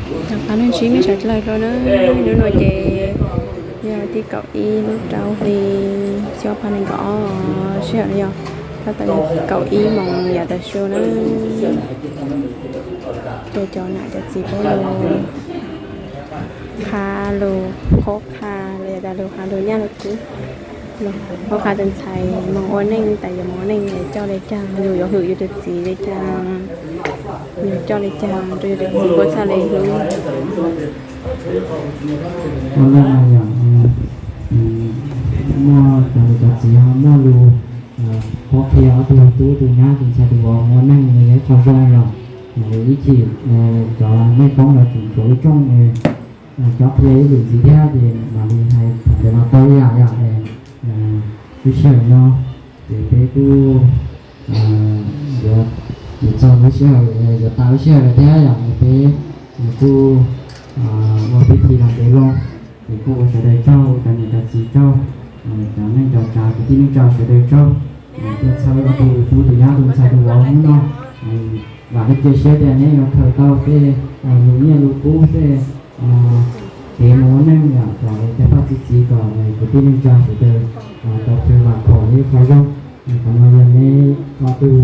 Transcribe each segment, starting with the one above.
Cov phav neeg ntsib nej sawv daws dua na, hnub no ces yog thib kaum ib lub rau hli xyoo ob phav nees nkaum ob, sij hawm no yog tab tom yog kaum ib moos yav tas su na. Ces cov nam cov txiv paub lus, qha lus, qhuab qha los yog tas lus qha lus nyaj lus kub, qhuab qha tus ntxhais mus ua neej, tas yuav mus ua neej coj li cas, yus yuav hwm yus tus txiv li cas, yus coj li cas rau yus tus txiv puas txhaj li hlub. Ua neej no yog muaj cov niam cov txiv ho muaj lus qhuab qhia ob tug tub tus nyab tus ntxhais tus vauv mus ua neej nws yog ib qho zoo yom. Ib chim cov mej koob los tseem tshuav ib rooj, cov qhia ib lwm ntxiv thiab ces mam li hais thaum ntawd no tau ib yam yom. Lub sij hawm no ces peb kuj yuav txog lub sij hawm, yuav tas lub sij hawm lawm thiab yom, peb kuj ua pib thi los ntev loo, ces kuj ua sawv daws tsaug, cov niam cov txiv tsaug, cov neej cov tsav kwv tij neej tsa sawv daws tsaug, tuaj txhawb ob tug tub tus nyab tus ntxhais tus vauv hnub no. Vam thiab cia siab tias neb yuav khaws tau tej lus nyiaj lus kub, tej kev mus ua neej yom, kom tej paj txi txiv, kom kwv tij neej tsa sawv daws tau khwv vam khom li qhov zoo. Qhov no yog neb ob tug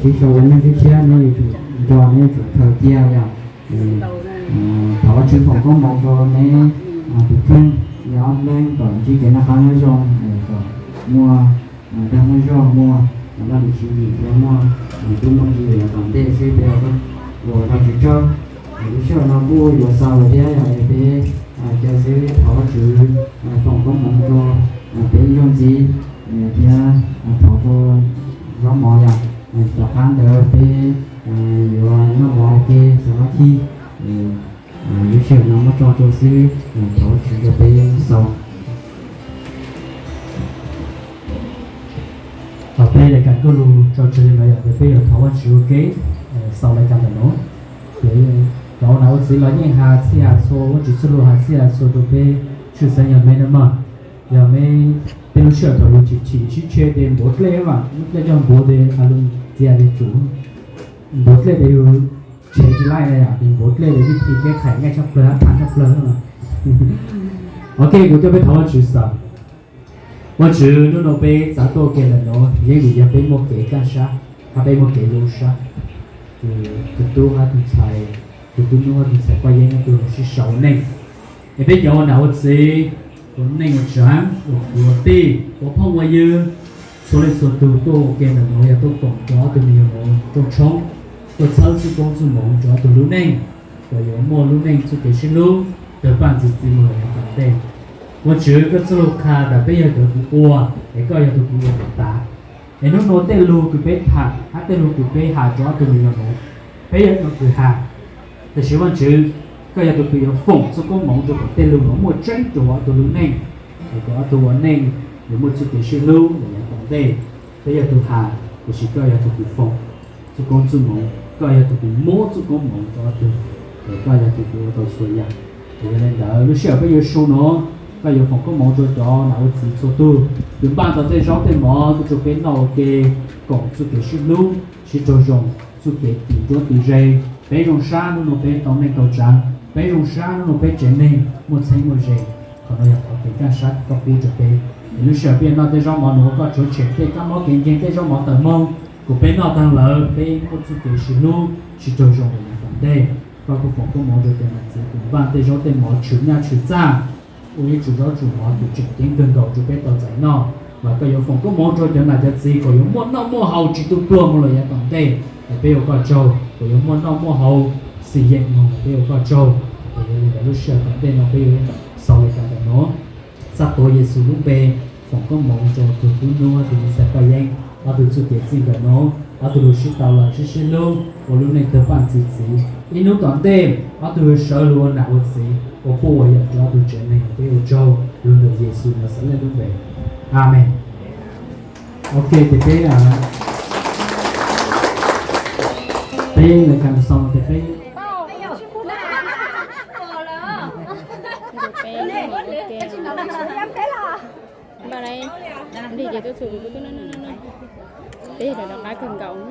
sib sau ua neej tshiab tshiab, neb yuav tsum nco, neb yuav tsum khaws cia yom. Thov Vajtswv foom koob hmoov rau neb tus kheej, neb ob leeg kom ntsib kev noj qab nyob zoo, kom muaj dag muaj zog, muaj laj lim tswv yim thiab muaj tub muaj ki yav tom ntej xwb, peb ua Vajtswv tsaug. Lub sij hawm no kuj yuav xaus lawm thiab yom, es peb cia xwb thov Vajtswv foom koob hmoov rau peb ib zaug ntxiv thiab thov rau zaub mov yom. Tom qab ntawd peb yuav noj mov ua ke xav lab khib. Lub sij hawm no muab tso rau xwb, thov Vajtswv rau peb xaus. Thaum peb lawv kam kaj lug tso tseg li no yom, peb yuav thov Vajtswv ua ke xaus lawv kam ntawm no. Ces cov nam ua txiv los yeej has txhij has txhua, Vajtswv txoj lus has txhij has txhua rau peb tshwj xeeb yog me no mas. Yog me, tej lub sij hawm thaum yus chim chim sib tshe ces npuav dlej mas, lub dlej coj npuav ces a lus txias ces tsum npuav dlej ces yus tshev tsis laij na yom, ces npuav dlej ces vij thi keb qhais nyaj tshaj plawg hab pha tshaj plawg no. Ok, kuv coj peb thov Vajtswv xaus. Vajtswv, hnub no peb txav tuaj ua ke ntawm no yeej vim yog peb muaj kev kaj sab hab peb muaj kev zoo sab. Tus tub hab tus ntxhais, tus tub hnub hab tus ntxhais Paj Yeeb ob tug sib sau ua neej, es peb cov ua nam ua txiv, ua neej ua tsav, ua kwv ua tij, ua phooj ua ywg, txhua leej txhua tug tuaj ua ke ntawm no yog tuaj koom rau ob tug me nyuam nuav rooj tshoob, tuaj txhawb txuj koob txuj moov rau ob tug lub neej, kom yuav muaj lub neej txuj kev sib hlub tawg paj ntxiv txiv mus lawm yav tom ntej. Vajtswv, koj txoj lus qha tas peb yog cov kws ua, es koj yog tus kws ua kom tas. Es hnub no tej lug kws peb tham hab tej lug kws peb has rau ob tug me nyuam nuav, peb yog tus kws has, tab sis Vajtswv, koj yog tus kws yuav foom txuj koob moov rau kom tej lug nuav muaj tseeb rau ob tug lub neej, es kom ob tug ua neej yuav muaj txuj kev sib hlub lawm yav tom ntej. Peb yog tus has, tab sis koj yog tus kws foom txuj koob txuj moov, koj yog tus kws muab txuj koob moov rau ob tug, es koj yog tus kws ua tau txhua yam. Es yog li ntawd lub sij hawm peb yuav su nuav, koj yuav foom koob moov rau cov nam ua txiv txhua tug kws npaj tau tej zaub tej mov tuaj rau peb noj ua ke, koom txuj kev sib hlub sib raug zoo, txuj kev tim nruab tim ze. Peb zoo sab hnub no peb tau neej tau tsav, peb zoo sab hnub no peb tsev neeg muaj txheeb muaj ze. Qhov no yog qhov kev kaj sab koj pub rau peb. Es lub sij hawm peb yuav noj tej zaub mov nuav, koj rhuav tshem tej kab mob kev nkeeg tej zaub mov tawm moog, kuas peb noj taag lawm peb muaj txuj kev sib hlub sib raug zoo lawm yav tom ntej. Koj kuj foom koob moov rau cov nam txiv kws npaj tej zaub tej mov tshwm nyaj tshwm txag, ua ib tsum zaub tsum mov kws tseem ceeb kawg nkaus rau peb tau txais noj. Mas koj yuav foom koob moov rau cov nam cov txiv kom yuav muaj noj muaj haus tsis tu pluag moog lawm yav tom ntej. Es peb ua koj tsaug kom yuav muaj noj muaj haus xim yeem moog, peb ua koj tsaug. Es yog li ntawd lub sij hawm tom ntej no peb yuav xaus li cas ntawm no, txhaj tuav Yexus lub npe, foom koob moov rau tug tub hnub hab tug ntxhais Paj Yeeb, ob tug txuj kev txij nkawm nuav, ob tug lug sib tau los sib sib hlub ua lub neej tawg paj ntxiv txiv. Ib hnub tom ntej ob tug yuav sawv lug ua nam ua txiv, ua puj ua yawm rau ob tug tsev neeg. Peb ua tsaug lug ntawm Yexus Naxales lub npe, Amees. Ok, ces peb, peb lawv kas xaus ces peb npaj lawm, nti ces tuaj txug kuv, kuv tuaj noj noj noj. Peb yog cov rov qab kawg nkaus na.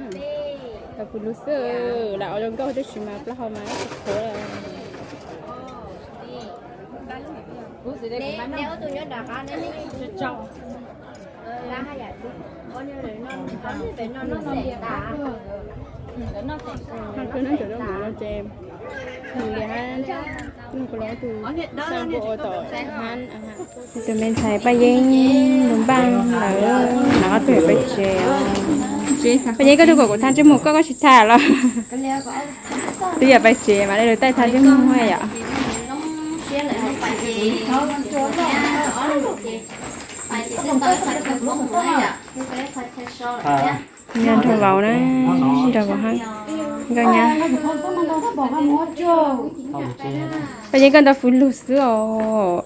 Tau kuv lug xwb, lam ua zoo nkauj tab sis mas plaub hau mas qhuav lawm. Tus me ntxhais Paj Yeeb, tus npaj lawv nov ob tug yuav pais tsev. Paj Yeeb, koj tuaj kom kuv thaj ntsej muag koj, koj tsis thaj los? Twb yuav pais tsev mas lawv taij thaj ntsej muag yom. Nyob nrog vauv na, nrog vauv hab nkauj nyab. Paj Yeeb, koj ntawd fuv lug xwb os.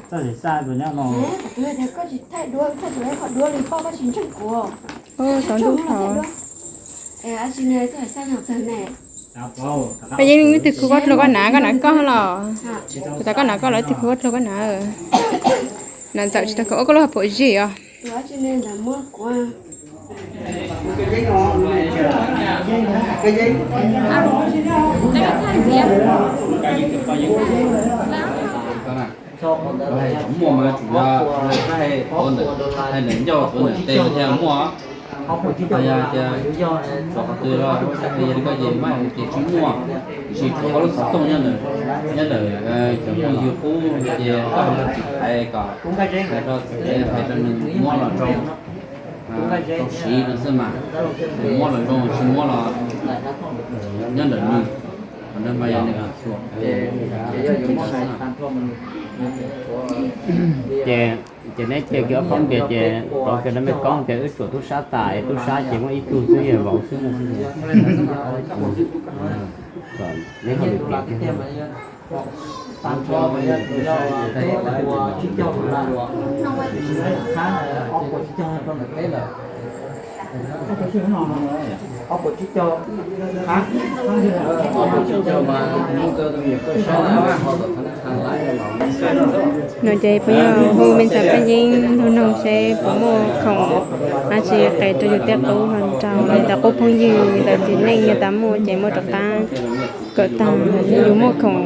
Txoj zem xaj tus nyob no. Tau ntuj thaum. Peb yeej ib tug khwv koj dluag koj hnav, koj hnav koj los. Kuv tas koj hnav koj los ib tug khwv koj dluag koj hnav. Hnav ntxawm tsis tau khwv, koj lub hauv paus zem os. Muaj mas tsum yog hais tuav ntawm, hais ntawm ncauj tuav ntawm tes thiaj muaj. Yog tias tshuav qhov twg los yog li koj ces mas hais tias tsis muaj, tiam sis tshuav koj lub xov tooj nyob ntawm, nyob ntawm cov phooj ywg qub ces koj tsis hais kom hais rau txiv hais rau nws muab los rau siv no xwb mas, nws muab los zoo tsis muab los nyob ntawm nws. Qhov no mas yog nws xyuas. Ces, ces neb cia kiag ob peb tias ces rov kiag rau mej koob tias wb tsuam tub sab tas es tub sab ces muaj ib tug xwb yog vauv xwb. Neb ho lwm tiam tiag. No ces peb yuav hu me ntxhais Paj Yeeb nug noog seb puas muaj khoom dab tsi qev rau yus tej qub hluas nraug, yus tej qub phooj ywg, yus tej txiv neej yog tas muaj ces muab rov qab kom tag. Yus muaj khoom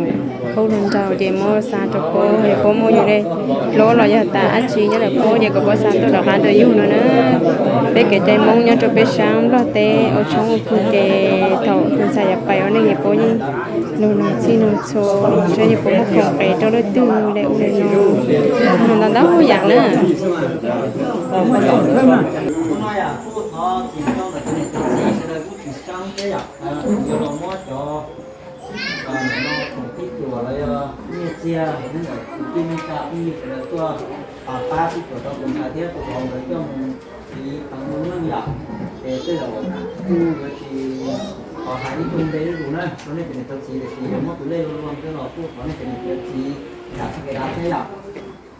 qub hluas nraug ces muab xa rau puab, yog puab muaj yus li hlub los yog tas dab tsi nyob ntawm puab ces kom puab xa tuaj rov qab rau yus no na. Peb kev cai Hmoob nyob rau peb sab Nplog teb ua tshoob ua kug ces thaum tus ntxhais yuav pais ua neej ces puab yeej nug noog txhij nug txhua seb yog puas muaj khoom qev rau leej twg li ub li no, nug ntau ntau yam na. Ntawm no thaum tib cuam los yog nyiaj txiag nyob ntawm kwv tij neej tsa phooj ywg sawv daws tuaj pab tib cuam rau tus ntxhais thiab tus vauv nkawd coj mus siv tau lub neej yom. Ces tej zaum kuv yuav tsis qhov hais ib tug npe zuj zus na rau nej cov niam cov txiv, tiam sis yog muab tus lej luag luag xwb los kuj thov nej cov niam cov txiv zam txoj kev dav thiab yom.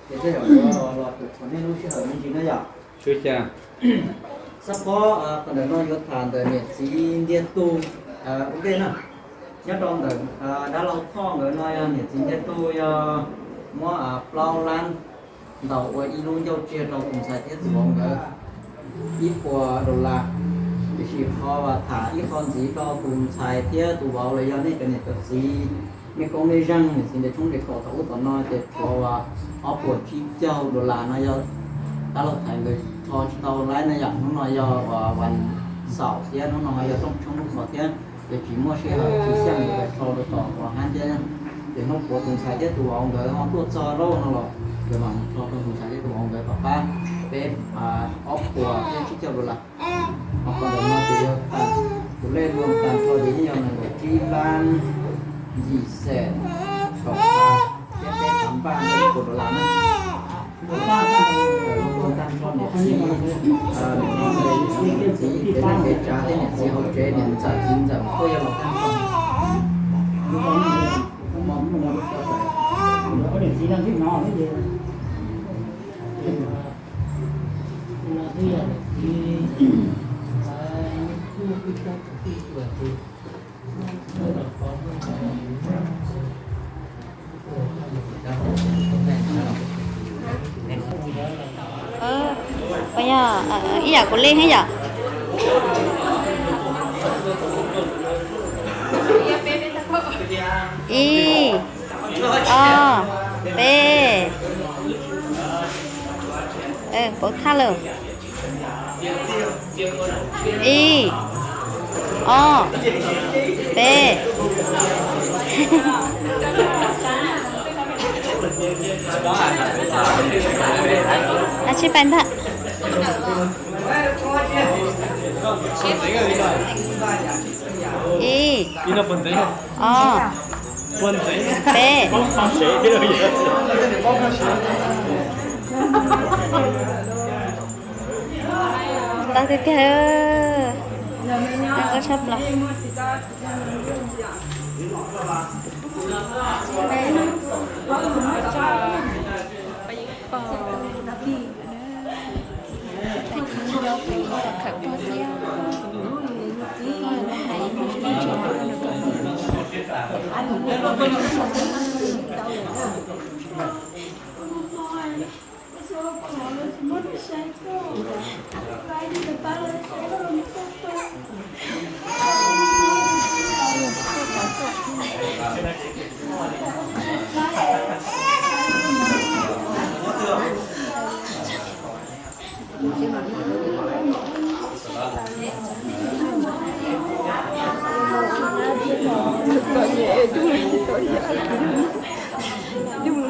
Ces tej zaum yuav los tus thov nej lub sij hawm me ntsis na yom. Xab phob, qhov ntawm no yuav tham ntawm niam txiv ntiag tug ua ntej na. Nyob rau ntawm dab laug Thoj nkawd no yog niam txiv ntiag tug yog muab plaub lab ntaus ua ib lub ncauj tsiag rau tus ntxhais thiab tus vauv nkawd ib puas dollar. Tiam sis qhov uas tham ib qho ntxiv rau tus ntxhais thiab tus vauv los yog nej cov niam cov txiv, nej koob nej zeej niam txiv ntiag tshoob ntiag kaum thaum ub tom no ces tshuav uas ob puas tsib caug dollar no yog dab laug Thaiv nkawd rho tsis tau laib na yom. Hnub no yog uas vas xaum thiab hnub no yog rooj tshoob rooj kos thiab, ces tsis muaj sij hawm tsis xyeej nkawd rho rau tom uas hab thiab. Ces hnub puav tus ntxhais thiab tus vauv nkawd ho tuaj txog zaub no los nkawd mam mus rho rau tus ntxhais thiab tus vauv nkawd tom qab peb ob puas thiab tsib caug dollar. Ho qhov ntawm no ces yog tus lej luag tag nrho ces yeej yog nees nkaum tsib lab yim xees kaum phav thiab peb phav npaj ib puas dollar na. Luag tag nrho niam txiv, niam txiv kev neej kev tsav thiab niam txiv hauv tsev niam ntxawm txiv ntxawm kuj yog luag tag nrho. Ib yam kuv li thiab yom. Ib, ob, peb. Pauv thaj lawm. Ib, ob, peb. Ab tsi pais ntag. Ib, ob, peb. Tau tiag tiag, noj qab tshaj plaws.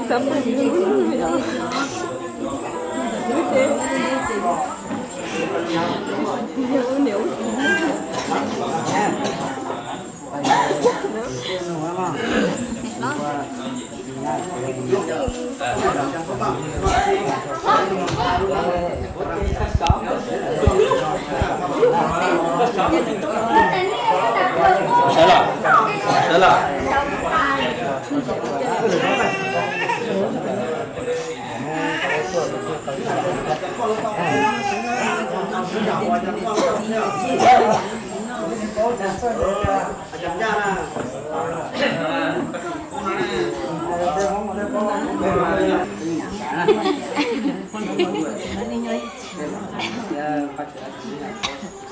Sawv los, sawv los.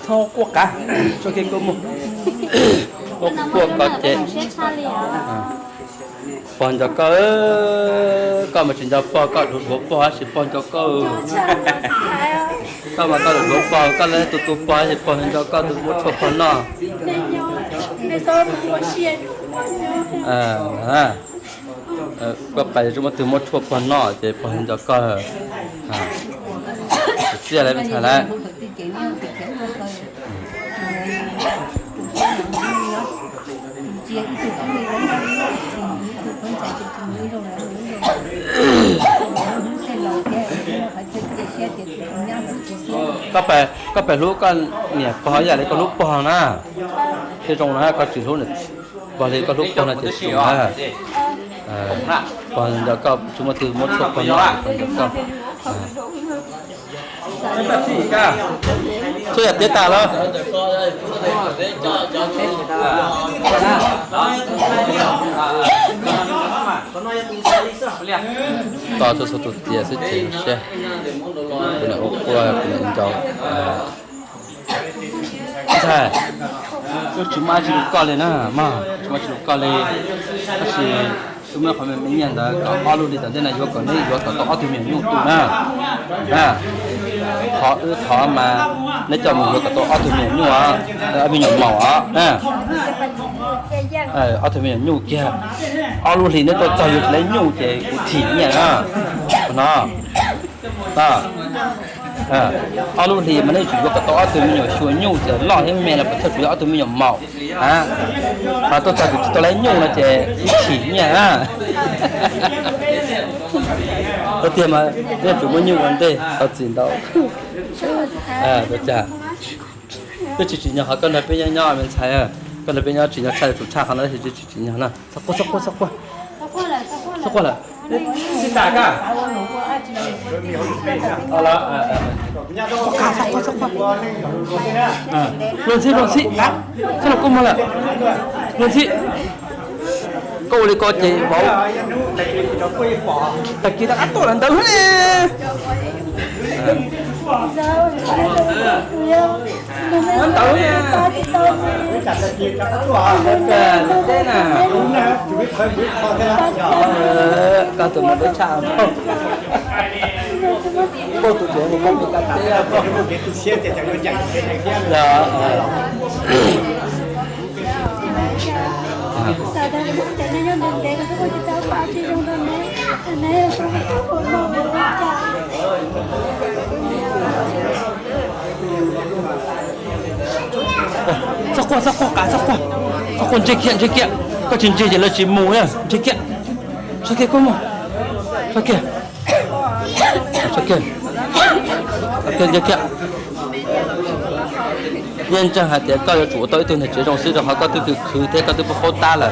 Txhob quaj qab, tso kiag kua muag. Quaj quaj ko ces pog nco koj, koj mas tsis nco pog, koj dhuav dhuav pog tab sis pog nco koj. Koj mas koj dhuav dhuav pog, koj lawv tu tu pog tab sis pog nco koj, tus muab tshuaj pog noj. Koj pais tsis muaj twg muab tshuaj pog noj ces pog nco koj. Txiaj lawm me ntxhais lawm. Koj pais hlub koj niam pog ib yam li koj hlub pog na. Thiaj zoo na, koj tsis hlub pog li koj hlub pog no ces tsis zoo na. Pog nco koj, tsis muaj twg muab tshuaj pog noj, pog nco koj. Txhua yam tiav tas los? Tos txhua txhua tus tias xwb ces zoo siab. Kuv niam ua quaj, kuv niam nco. Ntxhais, wb tsis muaj dab tsi rau koj li na mog, tsis muaj dab tsi rau koj li. Tab sis wb muab qhov me me nyiaj ntawd kom ob lub hli tom ntej no yuav kom neb yuav kom tau ob tug me nyuam nyuj tu na. Thov wb thov mas neb coj mus yuav kom tau ob tug me nyuam nyuj os, ob me nyuam maum os na. Ob tug me nyuam nyuj kiag, ob lub hlis neb tuaj txog yuav tsis lawv nyuj ces kuv thim nyiaj na. No, ob lub hlis mas neb yuav tsum yuav kom tau ob tug me nyuam xyuas nyuj ces loj thiab me los puas thawj tsuas yog ob tug me nyuam maum. Mas tuaj txog kuv tsis tau lawv nyuj no ces kuv thim nyiaj na. Tiag mas neb yuav tsum muab nyuj ua ntej tau txim ntau. Twb tsis tsim nyog qhov koj nrog peb nyob nyob me ntxhais, koj nrog peb nyob tsim nyog tshaj, yuav tsum tshaj qhov no tab sis twb tsis tsim nyog na. Txhob quaj, txhob quaj, txhob quaj lawm. Txhob quaj, txhob quaj, txhob quaj. Luag ntxhi, luag ntxhi, txhob los quaj mog lawm. Luag ntxhi. Koj ua li ko ces vauv, tag kis rov qab tuaj lawm ntawd ne. Muab ntawv na. Koj tus mus deb tshaj. Koj tus tsev mus koj tus ka teb. Txhob quaj, txhob quaj, Kav, txhob quaj. Txhob quaj, ntseg kiag, ntseg kiag. Koj tsis ntseg ces lawv tsis mus na. Ntseg kiag, ntseg kiag, koj mus. Txhob kiag, txhob kiag, txhob kiag, ntseg kiag. Yeej ntseeg hais tias koj yuav tsum ua tau ib tug niam tsev zoo xwb, rau qhov koj twb khwv khwv thiab koj twb paub paub tab lawm.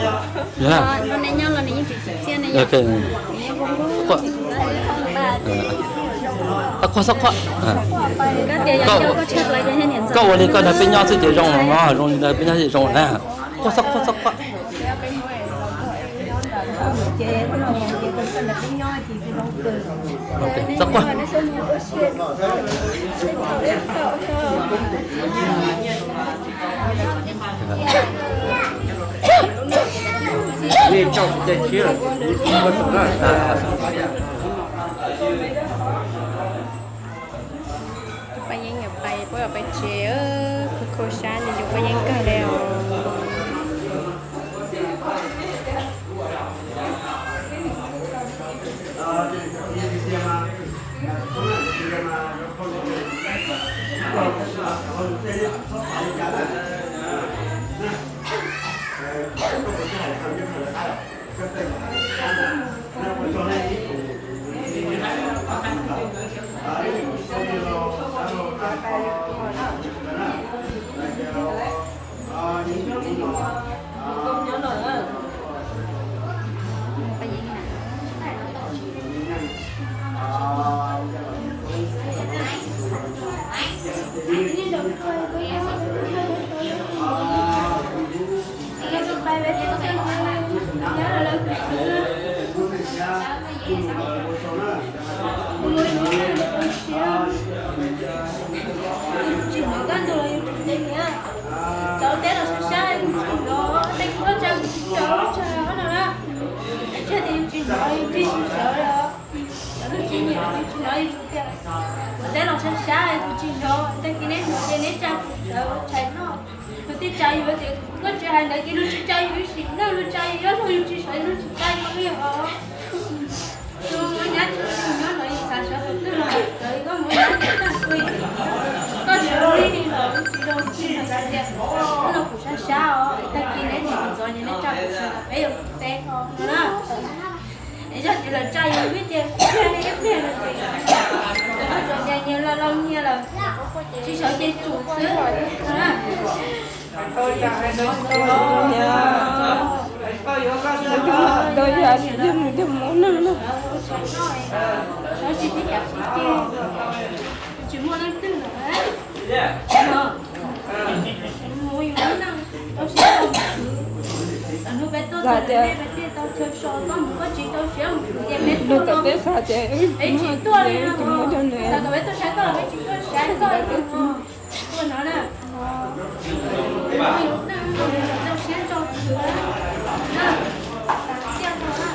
Txhob quaj, txhob quaj. Koj ua li koj nrog peb nyob xwb ces zoo los, zoo li nrog peb nyob xwb zoo na. Quaj, txhob quaj, txhob quaj. Txhob quaj. Paj Yeeb yuav pais, puab yuav pais tsev, kho kho siab ces yus Paj Yeeb kawg li os. Tsis hnov kaj ntug los yus tsis ntev niam. Cov teb los sab sab yus tsis hnov, tej koj tsa kuv tsis tsa lub tsa no na. Tsis tias yus tsis hnov, yus tsis sawv los. Cov lub tsis nyiam yus tsis hnov, yus tsis tias. Cov teb los sab sab yus tsis hnov, tag kis neb hnov ces neb tsa kuv sawv tshais noj. Luag twb tsa yus tias koj tsis hais ntawd ces luag tsis tsa yus ib sim neej, luag tsa yus nyob zoo yus tsis sawv luag tsis tsa yus li os. Tus nyab tsis nyob no yus xav sawv qhov twg los sawv, koj mus nyab tsis tag kuj, koj sawv li los tsis zoo tsis no xav tias, no kuv sab sab os, tag kis neb mus ntxov ces neb tsa kuv sawv kom peb yuav teb os no na. Es yog tias lawv tsa yus vim tias pliag li ib pliag no ces, txom nyem nyias laus laus nyias lawm, tsis sawv ces tsum xwb. Tsis muaj leej twg lawm. Mus yus lub neej tau siab tau khwv. Hnub peb tuaj txog peb peb thiaj tau chaw so, koj mus koj tsis tau siab mus khwv ces peb tuaj no, peb tsis tuaj li no. Xav kom peb tuaj saib koj los peb tsis tuaj saib koj li no. Tuaj no na. Mus yus lub neej tau siab tau khwv na. Xav tias no na.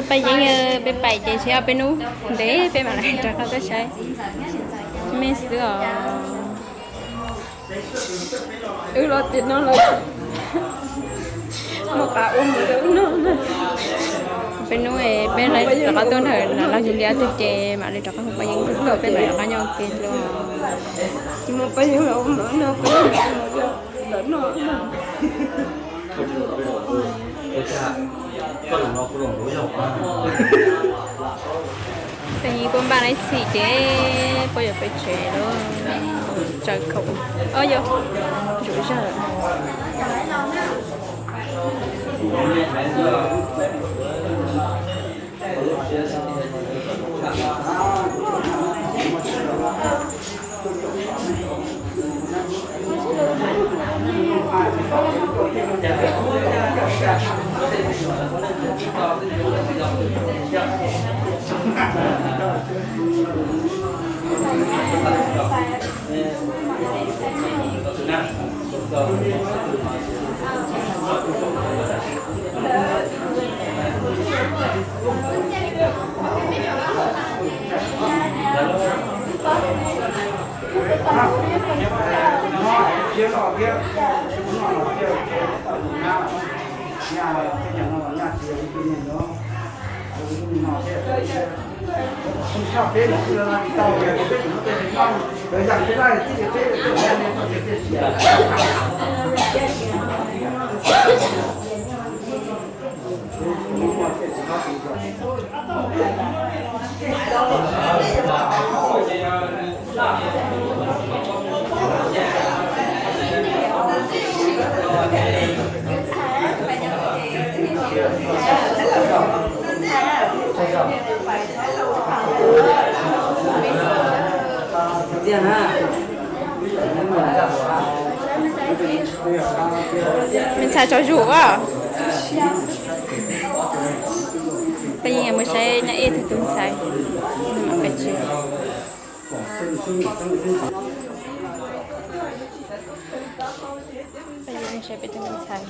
Paj Yeeb, peb pais ces seb ob peb hnub ntev peb mam li rov qab tuaj saib. Me xwb os. Wb los tias no lawm, mus qab ua mus no. Peb hnub peb rov qab tuaj nrog Los Yig Liab tag ces mam li rov qab mus Paj Yeeb, peb mam li rov qab nyob ua ke dua. Tsis muaj Paj Yeeb los ua mov no, Paj Yeeb los ua mov no. Peb kuj npaj ib txhij ces puab yuav peb tsev lawm, tsaws khoom, o yog, ntsuav zog lawm. Me ntxhais tsaug zug a. Peb yeej mus saib nyob ib tug tus ntxhais. Peb yeej saib peb tug ntxhais.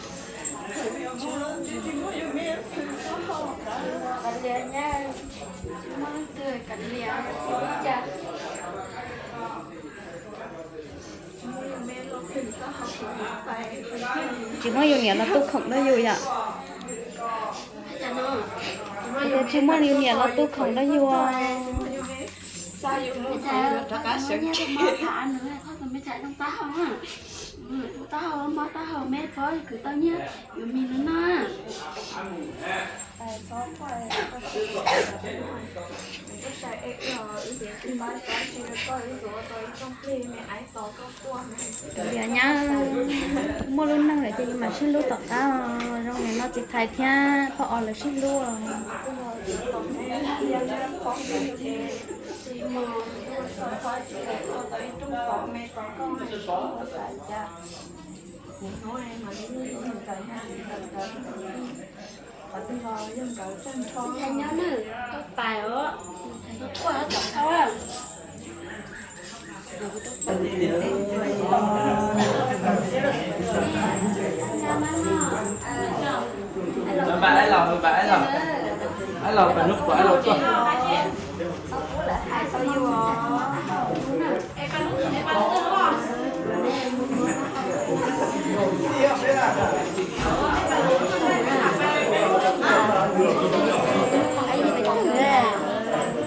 Tsis muaj yus niam los tu khoom rau yus yom. Tsis muaj yus niam los tu khoom rau yus. Taub hau, mob taub hau, me pog kwv tau nyiaj yuav mis no na. Tias nyab muaj lub neej lawm ces yus mam sib hlub tom qab, zoo li no txiv Thais thiab phauj Os lawv sib hlub.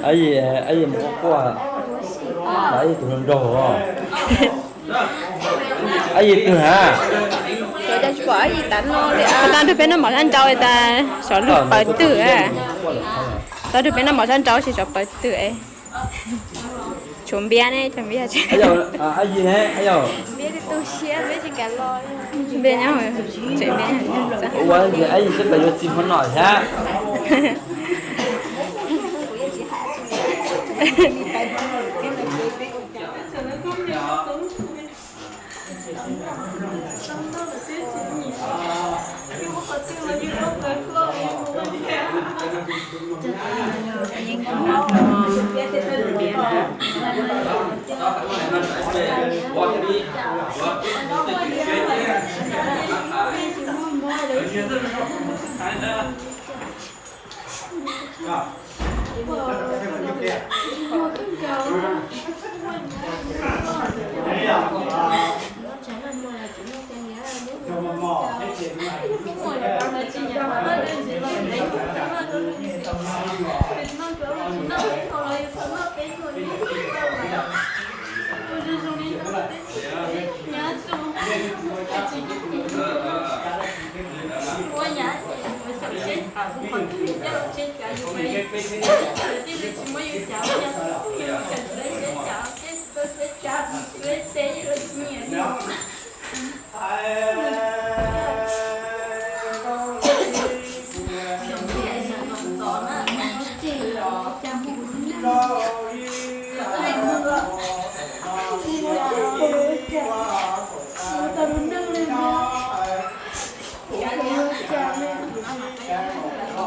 Ab yim, ab yim mus quaj quaj, ab yim tus hluas nraug os. Ab yim twg hab? Tau nrug peb noj mov sab nraud tas xyov lug pawv twg. Tau nrug peb noj mov sab nraud tab sis xyov pawv twg. Tshuav npiab ne, tshuav npiab. Ab yim ne, ab yim. Npiab nyob tsev npiab. Ua ab yim seb peb yuav txiv hmo no thiab.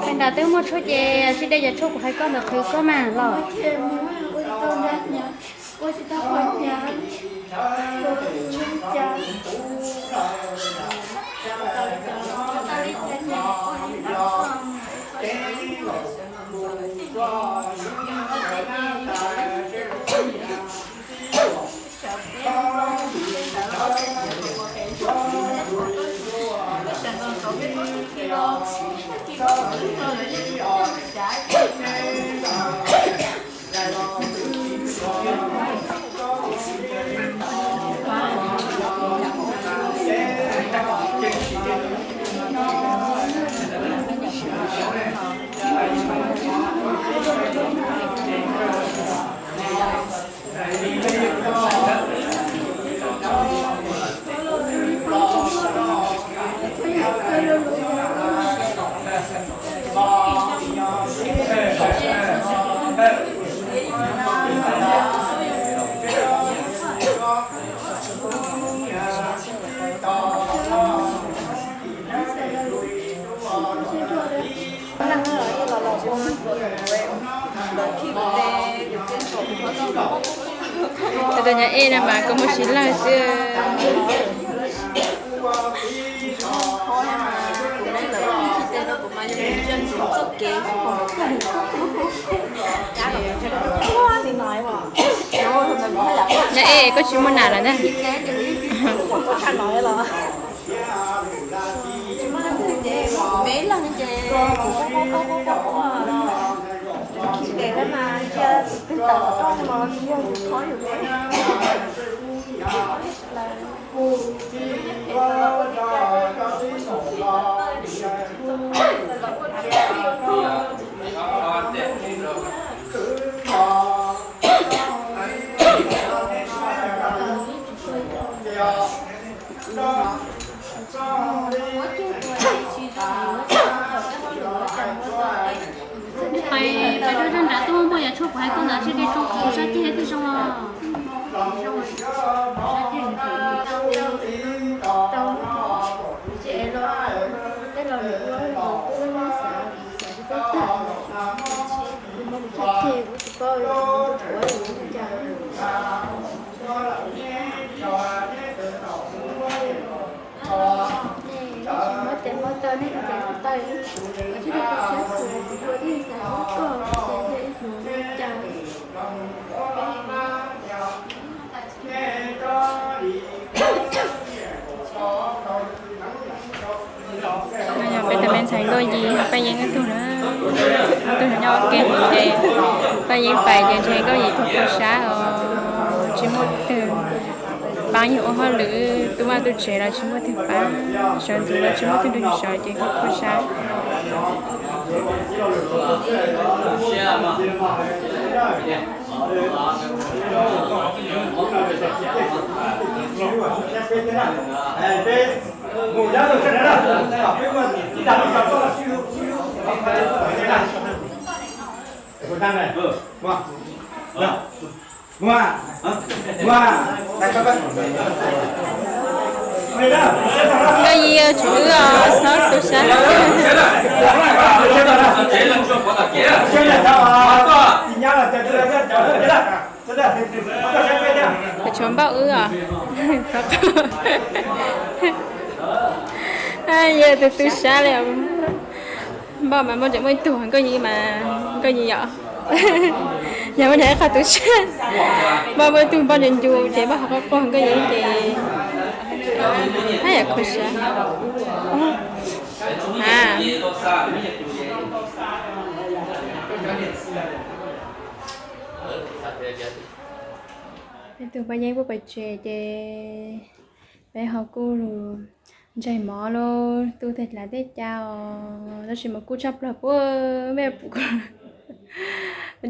Pem nram twb muaj tshuaj ces sib de cov tshuaj kuv hais koj ntawd qhwv koj mas los. Tus nyob ej no mas kua muag sib lawg xwb. Nyob ej koj tsis muaj nam lawm ntag. Pais, pais rau zaj nrad tuaj muaj yam tshuaj kuv hais koj ntawd seb tej zoo, sab ceg thiaj zoo. Sab ceg tau, tau, ces los tej los lwm ua los kuj xav, xav tsis tau tag, kuv muab kuv tshaj ceg kuv tsis paub ua li cas. Nej ib tsis muab tes muab taw, nej ib tes muab taw, ua tsis tau siab xwb, kuv ua ib xav hlub koj, ib xav hlub li cas. Peb tus me ntxhais Nkauj Yim, Paj Yeeb ob tug na, ob tug nyob ua ke ces Paj Yeeb pais ces ntshe Nkauj Yim khuv khuv sab os, tsis muaj twg pab yus ua hauj lwm, tu vaj tu tsev los tsis muaj twg pab, sawv ntxuv los tsis muaj twg nrog yus sawv ces khuv khuv sab. Nkauj Yim tsis wb os, xob tu sab. Tshuav npauj wb os. Yog tus tu sab li os. Npauj mas npauj tseem muaj ib tug, Nkauj Yim mas, Nkauj Yim yom. Yog muaj nyob ib qho tu sab, npauj muaj ib tug npauj ncu ncu ces npauj ho quaj quaj, Nkauj Yim ces haj yam khuv sab. Peb tus Paj Yeeb kuj pais tsev ces peb ho kuj ntseg mov lauj, tu tag dlav tej ca os, tab sis mas kub tshaj plaws puag mej pum.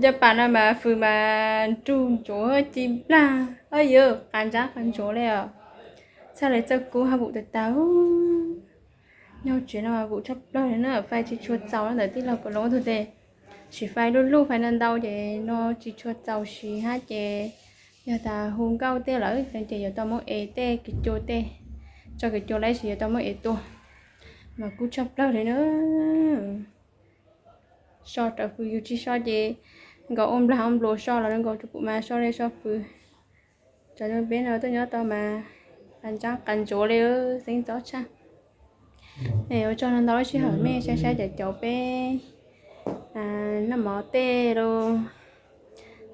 Caj pas no mas fws mas nrug ntsuav ci nplag, yog qab ntsab qab ntsuav li os. Txhaj li txawj kub hab vum tag tag. Nyob tsev no mas vum tshaj plaws li na, fais tsis tshua txaus na, ntawm tij laug Pov Loob tug tes siv fais luj luj, fais ntau ntau ces no tsis tshua txaus siv hab ces yog tas hu nkauj tej lawm ces yuav tau muab ev tej kwv cuag tej, tso kwv cuag lawm ces yuav tau muab ev tua. Mas kub tshaj plaws li na. So raws fws yus tsis so ces nkaus ua nplag ua nplua so los nkaus rau pum mas so li so fws. Cov no peb no tuaj nyob tau mas qas ntsaab qas ntsuav li, xeeb ntxov tshaj. Es ua tsaug ntau lub sij hawm mej saib saib cov caum peb noj mov tej los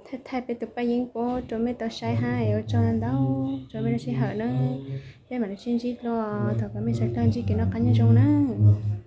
thaij thaij peb tus paj yeeb pub rau mej tau saib hab es ua tsaug ntau rau mej lub sij hawm na. Peb mam li sib ntsib dlua thaum kws mej sawv dlawg ntsib kev noj qab nyob zoo nawb.